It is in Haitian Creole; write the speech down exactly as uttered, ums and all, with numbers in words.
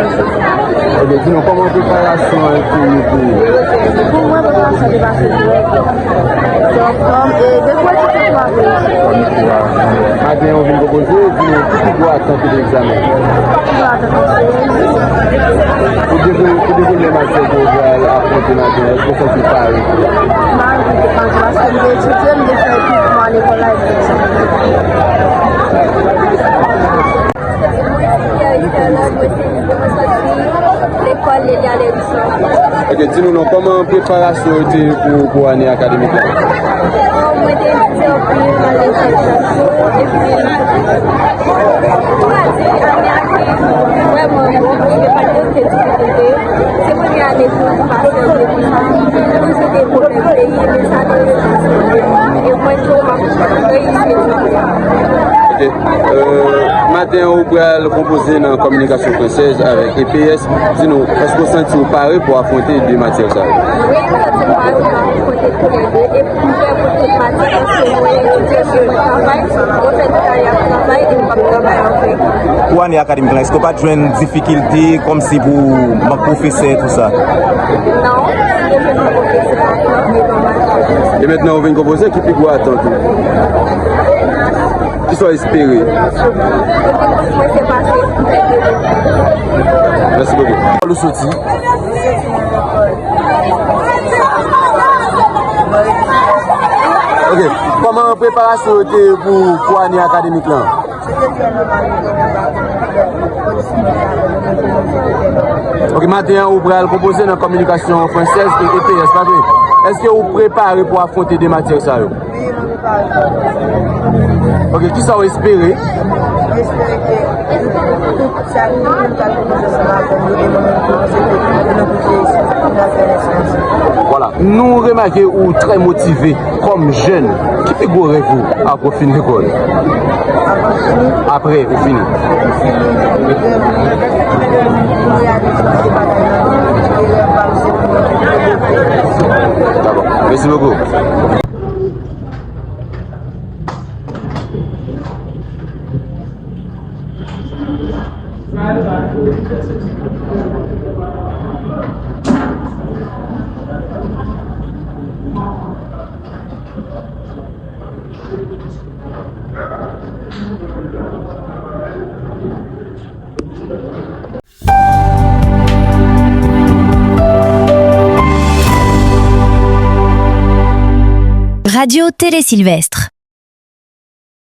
Ok, di nou, kòman preparasyon an te ye pou ou? Pou mwen, preparasyon te pase trè byen. Se anfòm, e depi w te fè travay. Maten an, ou vin konpoze, di nou, ki pi gwo atant ou nan egzamen? Ki pi gwo atant mwen, se reyisi. Pou devoule, pou devoule matyè ke ou pral afwonte maten an, èske w santi w pare? M pare pou tout maten, paske m te etidye, m te fè etid pou m al lekòl la, e tout sa. Lekòl Lélia Lerichon. Ok, di nou non, kòman preparasyon yo te ye pou, pou ane akademik la? Bon, mwen te etidye anpil, mwen te fè tou, epi, m ka di, ane a te vrèman bon, paske pa t gen okenn difikilte. Se premye ane pou m pase yon depi sa, toujou gen pwoblèm peyi, men sa te pase byen. E mwen tou, m ap reyisi etidye. Ok. Euh, maten an, ou pral konpoze nan kominikasyon fransèz avèk E P S. Di nou, èske w santi w pare pou afwonte de matyè sa yo? Wi, m santi m pare pou afwonte tou lè de. Epi m prè pou tout matyè, paske mwen etidye, epi mwen travay, mwen fè tout ane ap travay, e m p ap travay anfen. Pou ane akademik la, èske w pa t jwenn difikilte kòmsi pou mank pwofesè, tout sa? Non, m te jwenn mank pwofesè, e nòmal. E mentnan, ou vin konpoze, ki pi gwo atant ou? Kisa w espere? Mèsi bokou. Kote w soti? Ok. Kòman preparasyon yo te ye pou, pou ane akademik lan? Ok, maten an, ou pral konpoze nan kominikasyon fransèz e E P S, pa vre? Èske ou prepare pou afwonte de matyè sa yo? Ok, kisa w espere? M espere ke tout sa ki vin pral konpoze ansanm avè m yo, e mwen menm tou, se ke nou tout reyisi, nou al fè lèson ansanm. Vwala, nou remake ou trè motive kòm jèn. Ki pi gwo rèv ou apre w fin lekòl? Apre w fini? Apre ou fini, m fini, m reyalize tout se bagay nan vi, e rèv pa m se pou mwen. Dakò. Mèsi bokou. Radio Télé Sylvestre.